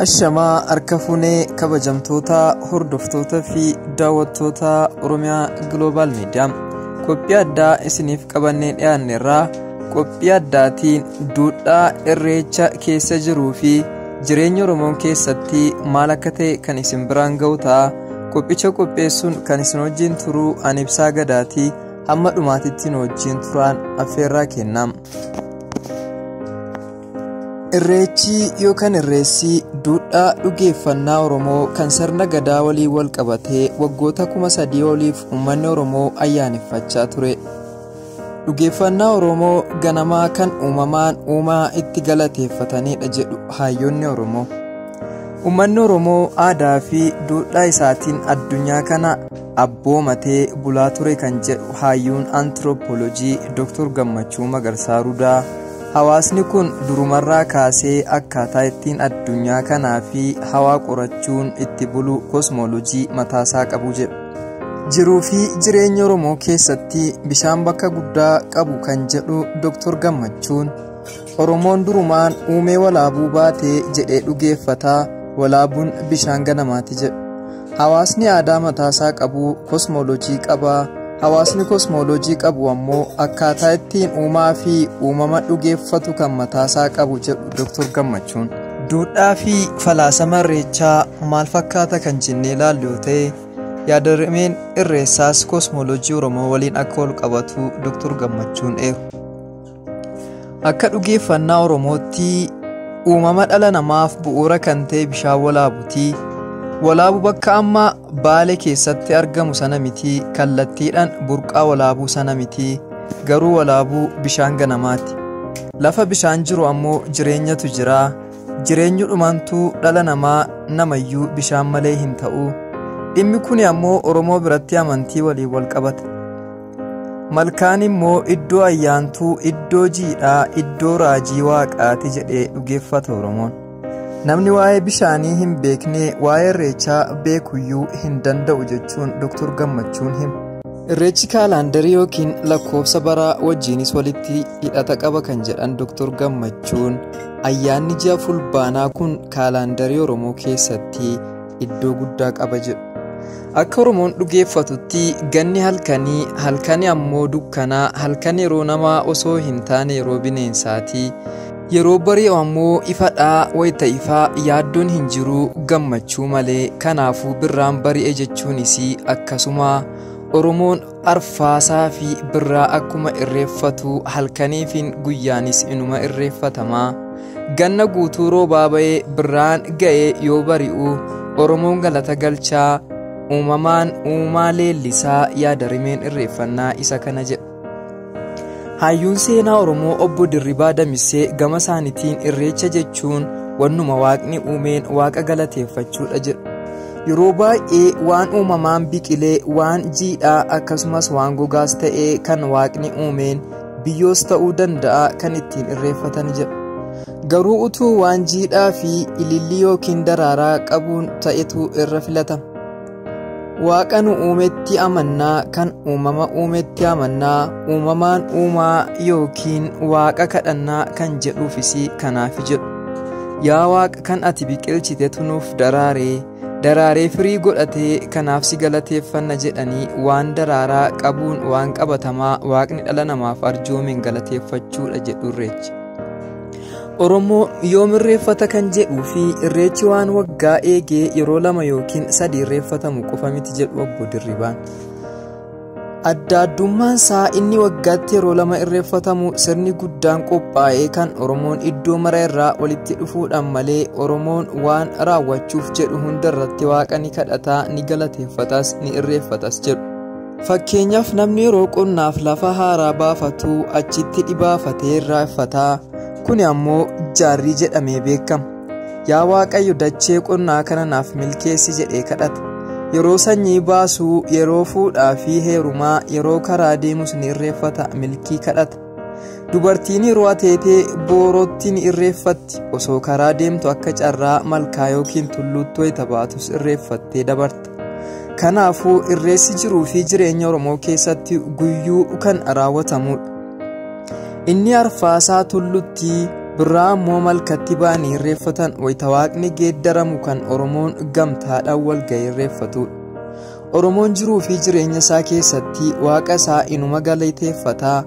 Ashamaa harka fuunee kabajamtoota hordoftoota fi daawwattoota Oromiyaa Global Media qophii addaa isiniif qabannee dhiyaanne irraa qophii addaatiin duudhaa irreecha keessa jiruu fi jireenya Oromoo keessatti maal akka ta'e kan isin biraan ga'u ta'a. Qophicha qopheessuun kan isin wajjin turuu ani Ibsaa Gadaatii hamma dhumaatitti nu wajjin turaan affeerraa kennam. Irreechi yookaan irreessi duudhaa dhugeeffannaa Oromoo kan sirna gadaa waliin wal qabatee waggoota 3000 oliif uummanni Oromoo ayyaaneffachaa ture. Dhugeeffannaa Oromoo ganamaa kan uumamaan uumaa itti galateeffatanidha jedhu hayyoonni Oromoo. Uummanni Oromoo aadaa fi duudhaa isaatiin addunyaa kana abboomatee bulaa ture kan jedhu hayyuun antiroopoolojii Dr. Gammachuu Magarsaa Rudaa. Hawaasni kun durumarraa kaasee akkaataa ittiin addunyaa kanaa fi hawaa qorachuun itti bulu kosmoolojii mataasaa qabu jedhu. Jiruu fi jireenya Oromoo keessatti bishaan bakka guddaa qabu kan jedhu Dr. Gammachuun Oromoon durumaan uumee walaabuu baatee jedhee dhugeeffataa walaabuun bishaan ganamaati jedhu. Hawaasni aadaa mataasaa qabu kosmoolojii qaba. Hawaasni kosmoolojii qabu ammoo akkaataa ittiin uumaa fi uumama dhugeeffatu kan mataasaa qabu jedhu Dr. Gammachuun. Duudhaa fi falaasama irreechaa maal fakkaata kan jennee ilaallu yoo ta'e yaadarimeen irreessaas kosmoolojii Oromoo waliin akka wal qabatu Dr. Gammachuun eeru. Akka dhugeeffannaa Oromootti uumama dhala namaaf bu'uura kan ta'e bishaan walaabuuti. Walaabu bakka amma Baale keessatti argamu sana miti, kallattiidhaan burqaa walaabuu sana miti, garuu walaabuu bishaan ganamaati. Lafa bishaan jiru ammoo jireenyatu jira. Jireenyi dhumantuu dhala namaa namayyuu bishaan malee hin ta'u. Dhimmi kun ammoo Oromoo biratti amantii waliin wal qabata. Malkaan immoo iddoo ayyaantuu, iddoo jiidhaa, iddoo raajii waaqaati jedhee dhugeeffata Oromoon. Namni waa'ee bishaanii hin beekne waa'ee irreechaa beekuyyuu hin danda'u jechuun Dr. Gammachuun hima. Irreechi kaalaandarii yookiin lakkoofsa baraa wajjinis walitti hidhata qaba kan jedhan Dr. Gammachuun ayyaanni ji'a fulbaanaa kun kaalaandarii Oromoo keessatti iddoo guddaa qaba jedhu. Akka Oromoon dhugeeffatutti ganni halkanii, halkani ammoo dukkanaa, halkan yeroo namaa osoo hin taane yeroo bineensaati. Yeroo bari'u ammoo ifadhaa wayita ifaa yaaddoon hin jiru gammachuu malee kanaafuu birraan bari'e jechuunis akkasuma Oromoon arfaasaa fi birraa akkuma irreeffatu halkaniifin guyyaanis inuma irreeffatamaa. Ganna guutuu roobaa ba'ee birraan ga'ee yoo bari'u Oromoon galata galchaa uumamaan uumaa leellisaa yaadarimeen irreeffannaa isa kana jedha. Hayyuun seenaa Oromoo obbo Dirribaa Damissee gama isaaniitiin irreecha jechuun wannuma waaqni uumeen waaqa galateeffachuudha jedhu. Yeroo baay'ee waan uumamaan biqilee, waan jiidhaa akkasumas waan gogaas ta'ee kan waaqni uumeen biyyoos ta'uu danda'a kan ittiin irreeffatan jedhu. Garuu utuu waan jiidhaa fi ilillii yookiin daraaraa qabuun ta'etu irra filatama. Waaqa nu uumetti amannaa kan uumama uumetti amannaa uumamaan uumaa yookiin waaqa kadhannaa kan jedhuufis kanaaf jedhu. Yaa waaqa kan ati biqilchitetu nuuf daraaree daraaree firii godhatee kanaaf si galateeffanna jedhanii waan daraaraa qabuun waan qabatamaa waaqni dhala namaaf arjoomeen galateeffachuudha jedhu irreechi. Oromoo yoom irreeffata kan jedhuu fi irreechi waan waggaa eegee yeroo 2 yookiin 3 irreeffatamu qofa miti jedhu obbo Dirribaan. Adda addummaan isaa inni waggaatti yeroo 2 irreeffatamu sirni guddaan qophaa'ee kan Oromoon iddoo mara irraa walitti dhufuudhaan malee Oromoon waan raawwachuuf jedhu hundarratti waaqa ni kadhataa, ni galateeffatas, ni irreeffatas jedhu. Fakkeenyaaf namni yeroo qonnaaf lafa haaraa baafatu achitti dhibaafatee irreeffataa. Kuni ammoo jaarrii jedhamee beekama. Yaa Waaqayyo dachee qonnaa kana naaf milkeessi jedhee kadhata. Yeroo sanyii baasuu, yeroo fuudhaa fi heerumaa, yeroo karaa deemus ni irreeffata, milkii kadhata. Dubartiin yeroo ateetee boorootti ni irreeffatti. Osoo karaa deemtu akka carraa malkaa yookiin tulluutti wayita baatus irreeffattee dabarta. Kanaafuu irreessi jiruu fi jireenya Oromoo keessatti guyyuu kan raawwatamudha. Inni arfaasaa tullutti Birraa ammoo malkatti ba'anii irreeffatan wayita waaqni geeddaramu kan Oromoon gamtaadhaan wal ga'ee irreeffatudha. Oromoon jiruu fi jireenya isaa keessatti waaqa isaa inuma galateeffataa,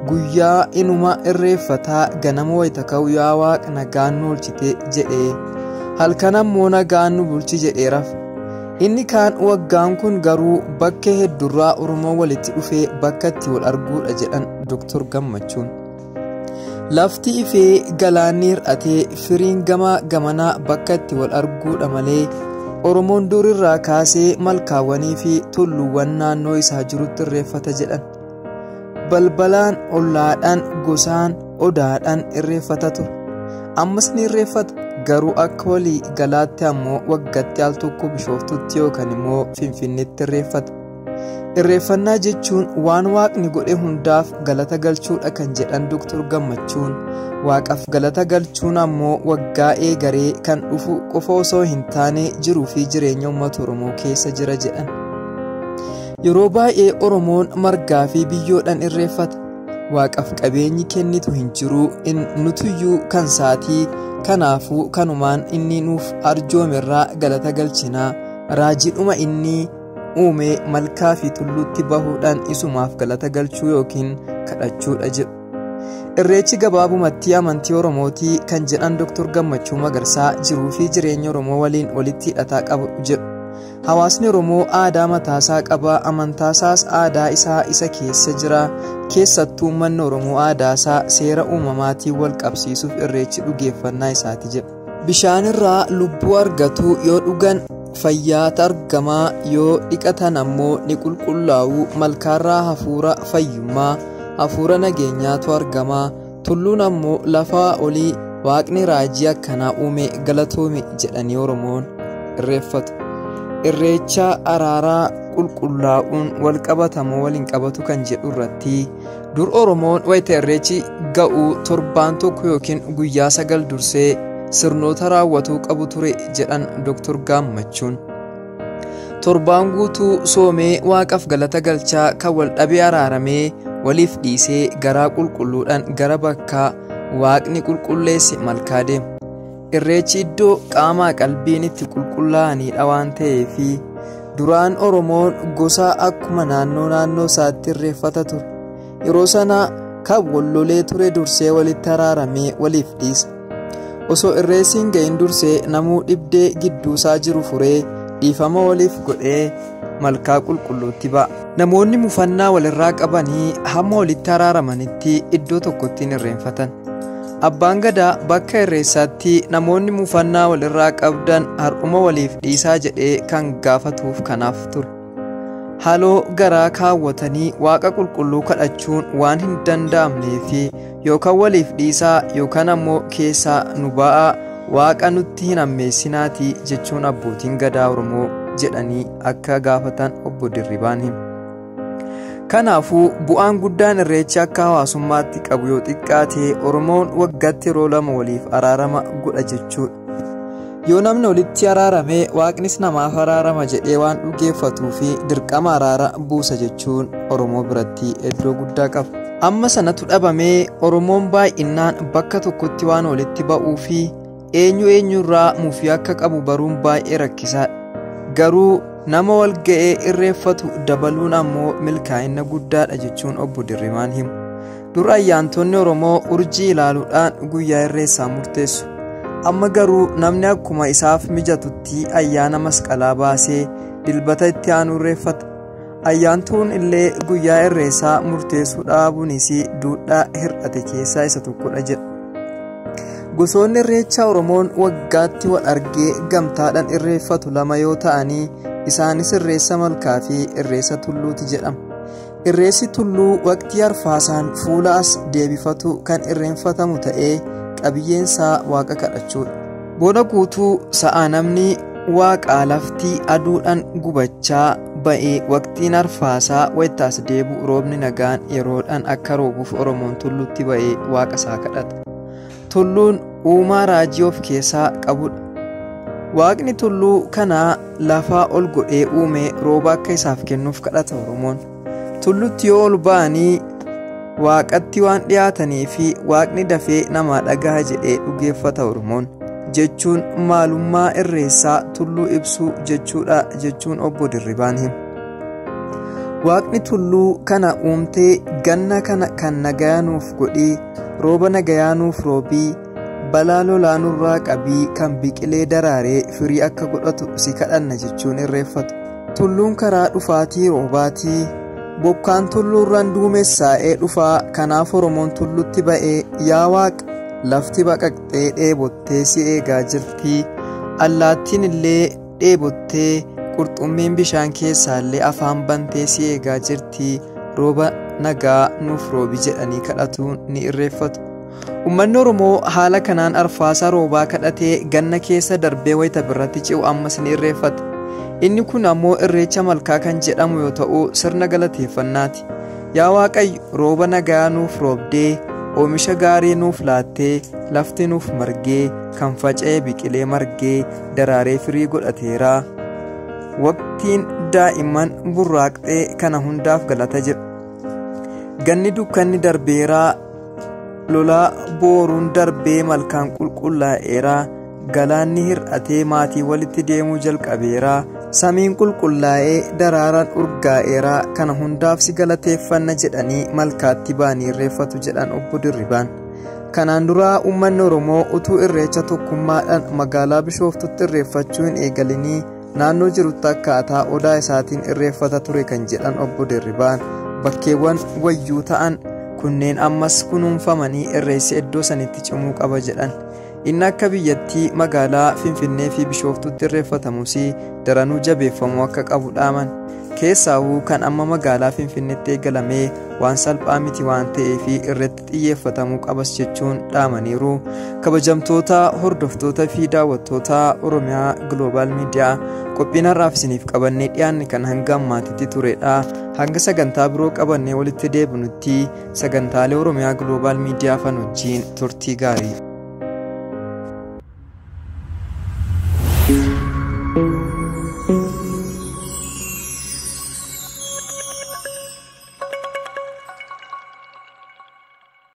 guyyaa inuma irreeffataa, ganama wayita ka'u yaa waaqa nagaan nu oolchite jedhee, halkan ammoo nagaan nu bulchi jedhee rafa. Inni kaan waggaan kun garuu bakka hedduurraa Oromoon walitti dhufee bakka itti wal arguudha jedhan Dr. Gammachuun. Lafti ifee galaanni hir'atee firiin gama gamanaa bakka itti wal arguudha malee Oromoon durirraa kaasee malkaawwanii fi tulluuwwan naannoo isaa jirutti irreeffata jedhan. Balbalaan, ollaadhaan, gosaan, odaadhaan irreeffata ture. Ammas ni irreeffata, garuu akka walii galaatti ammoo waggaatti al tokko Bishooftutti yookaan immoo Finfinneetti irreeffata. Irreeffannaa jechuun waan waaqni godhe hundaaf galata galchuudha kan jedhan Dr. Gammachuun, waaqaaf galata galchuun ammoo waggaa eegaree kan dhufu qofa osoo hin taane jiruu fi jireenya uummata Oromoo keessa jira jedhan. Yeroo baay'ee Oromoon margaa fi biyyoodhaan irreeffata. Waaqaaf qabeenyi kennitu hin jiru, nutuyyuu kan saatii, kanaafuu kanumaan inni nuuf arjoomerraa galata galchinaa, raajiidhuma inni uume malkaa fi tulluutti bahuudhaan isumaaf galata galchuu yookiin kadhachuudha jedhu. Irreechi gabaabumatti amantii Oromootii kan jedhan Dr. Gammachuu Magarsaa jiruu fi jireenya Oromoo waliin walitti hidhataa qabu jedhu. Hawaasni Oromoo aadaa mataasaa qaba, amantaasaas aadaa isaa isa keessa jira. Keessattuu uummanni Oromoo aadaasaa seera uumamaatiin wal qabsiisuuf irreechi dhugeeffannaa isaati jedhu. Bishaan irraa lubbuu argatu yoo dhugan fayyaata argamaa, yoo dhiqatan ammoo ni qulqullaa'u. Malkaarraa hafuura fayyummaa, hafuura nageenyaatu argamaa. Tulluun ammoo lafaa olii waaqni raajii akkanaa uume galatoome jedhanii Oromoon irreeffatu. Irreecha araaraa qulqullaa'uun wal qabatamoo waliin qabatu kan jedhu irratti dur Oromoon wayita irreechi ga'u torbaan tokko yookiin guyyaa 9 dursee sirnoota raawwatuu qabu ture jedhan Dr. Gammachuun. Torbaan guutuu soomee waaqaaf galata galchaa kan wal dhabee araaramee waliif dhiisee garaa qulqulluudhaan gara bakka waaqni qulqulleesse malkaa deema. Irreechi iddoo qaamaa qalbiin itti qulqullaa'anidha waan ta'eefi duraan Oromoon gosa akkuma naannoo naannoo isaatti irreeffata ture. Yeroo sana kan wal lolee ture dursee walitti araaramee waliif dhiisa. Osoo irreessi hin ga'in dursee namuu dhibdee gidduusaa jiru furee dhiifama waliif godhee malkaa qulqulluutti ba'a. Namoonni mufannaa walirraa qabanii hamma walitti araaramanitti iddoo tokkotti hin irreenfatan. Abbaan Gadaa bakka irreessaatti namoonni mufannaa walirraa qabdan har'uma waliif dhiisaa jedhee kan gaafatuuf kanaaf ture. Haloo garaa kaawwatanii waaqa qulqulluu kadhachuun waan hin danda'amnee fi yookaan waliif dhiisaa yookaan ammoo keessaa nu ba'aa waaqa nutti hin ammeessinaatii jechuun abbootiin Gadaa Oromoo jedhanii akka gaafatan obbo Dirribaan himu. Kanaafuu bu'aan guddaan irreechi akka hawaasummaatti qabu yoo xiqqaate Oromoon waggaatti yeroo 2 waliif araarama godha jechuudha. Yoo namni walitti araarame waaqnis namaaf araarama jedhee waan dhugeeffatuu fi dirqama araara buusa jechuun Oromoo biratti iddoo guddaa qaba. Amma sanatu dhabamee Oromoon baay'inaan bakka tokkotti waan walitti ba'uu fi eenyu eenyurraa mufii akka qabu baruun baay'ee rakkisaadha. Garuu nama wal ga'ee irreeffatu dabaluun ammoo milkaa'ina guddaadha jechuun obbo Dirrimaan himu. Dur ayyaantonni Oromoo urjii ilaaluudhaan guyyaa irreessaa murteessu. Amma garuu namni akkuma isaaf mijatutti ayyaana masqalaa baasee dilbata itti aanu irreeffata. Ayyaantuun illee guyyaa irreessaa murteessuu dhaabuunis duudhaa hir'ate keessaa isa tokkodha jedha. Gosoonni irreechaa Oromoon waggaatti wal argee gamtaadhaan irreeffatu 2 yoo ta'anii isaanis irreessa malkaa fi irreessa tulluuti jedhama. Irreessi tulluu waqtii arfaasaan fuula as deebifatu kan irreenfatamu ta'ee qabiyyeensaa waaqa kadhachuudha. Bona guutuu sa'a namni waaqaa lafti aduudhaan gubachaa ba'ee waqtiin arfaasaa wayitaas deebi'u roobni nagaan yeroodhaan akka roobuuf Oromoon tulluutti ba'ee waaqa isaa kadhata. Tulluun uumaa raajii of keessaa qabudha. Waaqni tulluu kanaa lafaa ol godhee uume rooba akka isaaf kennuuf kadhata Oromoon. Tulluutti yoo ol ba'anii Waaqatti waan dhiyaatanii fi waaqni dafee namaa dhagaha jedhee dhugeeffata Oromoon jechuun maalummaa irreessaa tulluu ibsuu jechuudha jechuun obbo Dirribaan himu. Waaqni tulluu kana uumtee ganna kana kan nagayaa nuuf godhii, rooba nagayaa nuuf roobii, balaa lolaa nurraa qabii kan biqilee daraaree firii akka godhatu si kadhanna jechuun irreeffatu. Tulluun karaa dhufaatii roobaatii. Bokkaan tulluurraan duumessaa'ee dhufaa, kanaaf Oromoon tullutti ba'ee yaa waaqa lafti baqaqxee dheebottee si eegaa jirtii, allaattiin illee dheebottee qurxummiin bishaan keessaallee afaan bantee si eegaa jirtii, rooba nagaa nuuf roobi jedhanii kadhatuun ni irreeffatu. Uummanni Oromoo haala kanaan arfaasaa roobaa kadhatee ganna keessa darbee wayita birratti ce'u ammas ni irreeffata. Inni kun ammoo irreecha malkaa kan jedhamu yoo ta'u sirna galateeffannaati. Yaa Waaqayyo rooba nagaa nuuf roobdee, oomisha gaarii nuuf laattee, lafti nuuf margee, kan faca'e biqilee margee, daraaree firii godhateera. Waqtiin daa'imman burraaqxee kana hundaaf galata jedhu. Ganni dukkanni darbeeraa, lolaa booruun darbee malkaan qulqullaa'eera, galaanni hir'atee maatii walitti deemuu jalqabeera, samiin qulqullaa'ee daraaraan urgaa'eera, kana hundaaf si galateeffanna jedhanii malkaatti ba'anii irreeffatu jedhan obbo Dirribaan. Kanaan dura uummanni Oromoo utuu irreecha tokkummaadhaan magaalaa Bishooftutti irreeffachuu hin eegalinii naannoo jirutti akkaataa odaa isaatiin irreeffata ture kan jedhan obbo Dirribaan bakkeewwan wayyuu ta'an kunneen ammas kunuunfamanii irreessi iddoo sanitti cimuu qaba jedhan. Inni akka biyyattii magaalaa Finfinnee fi Bishooftutti irreeffatamus daranuu jabeeffamuu akka qabu dhaaman. Keessaawuu kan amma magaalaa Finfinneetti eegalamee waan salphaa miti waan ta'eef irratti xiyyeeffatamuu qabas jechuun dhaamaniiru. Kabajamtoota hordoftoota fi daawwattoota Oromiyaa Global Media qophiin har'aaf isiniif qabannee dhiyaanne kan hanga ammaatitti turedha. Hanga sagantaa biroo qabannee walitti deebinutti sagantaalee Oromiyaa Global Media fan wajjin turtii gaarii.